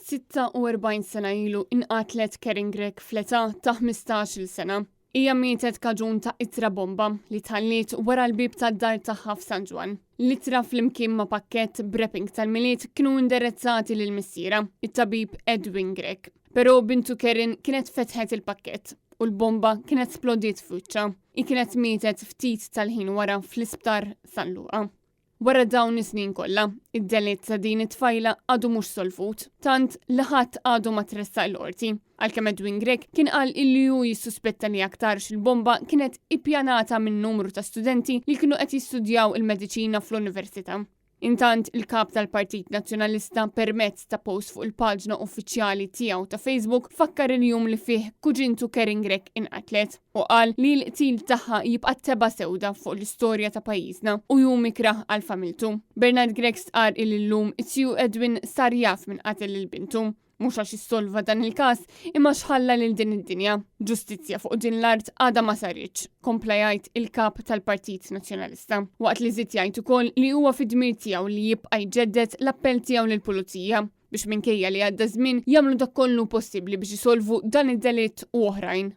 46 sena ilu inqatlet Karen Grech fl-età ta' 15-il sena. Hija mietet kaġun ta' ittra bomba li tħalliet wara l-bieb tad-dar tagħha f'San Ġwann. L-ittra flimkien ma' pakkett b'wrapping tal-Milied kienu indirizzati lil missierha, it-tabib Edwin Grech. Però bintu Karen kienet fetħet il-pakkett u l-bomba kienet splodiet f'wiċċha. Hi kienet mietet ftit tal-ħin wara fl-isptar San Luqa. Wara dawn is-snin kollha, id-delitt ta' din it-tfajla għadu mhux solvut, tant li ħadd għadu ma tressaq il-qorti. Għalkemm Edwin Grech kien qal illi hu jissuspetta li aktarx il-bomba kienet ippjanata minn numru ta' studenti li kienu qed jistudjaw il-mediċina fl-università. Intant, il-Kap tal-Partit Nazzjonalista permezz ta' post fuq il-paġna uffiċjali tiegħu ta' Facebook fakkar il-jum li fih kuġintu Karen Grech inqatlet u qal li l-qtil tagħha jibqa' tebgħa sewda fuq l-istorja ta' pajjiżna u jum ikrah għal familtu. Bernard Grech stqarr illi llum it-tiju Edwin sar jaf min qatel lil bintu. Mhux għax issolva dan il-każ, imma x'ħalla lil din id-dinja. Ġustizzja fuq din l-art għadha ma saritx, kompla jgħid il-Kap tal-Partit Nazzjonalista. Waqt li żied jgħid ukoll li huwa fid-dmir tiegħu li jibqa' jġedded l-appell tiegħu lill-Pulizija biex minkejja li għadda żmien jagħmlu dak kollu possibbli biex isolvu dan id-delitt u oħrajn.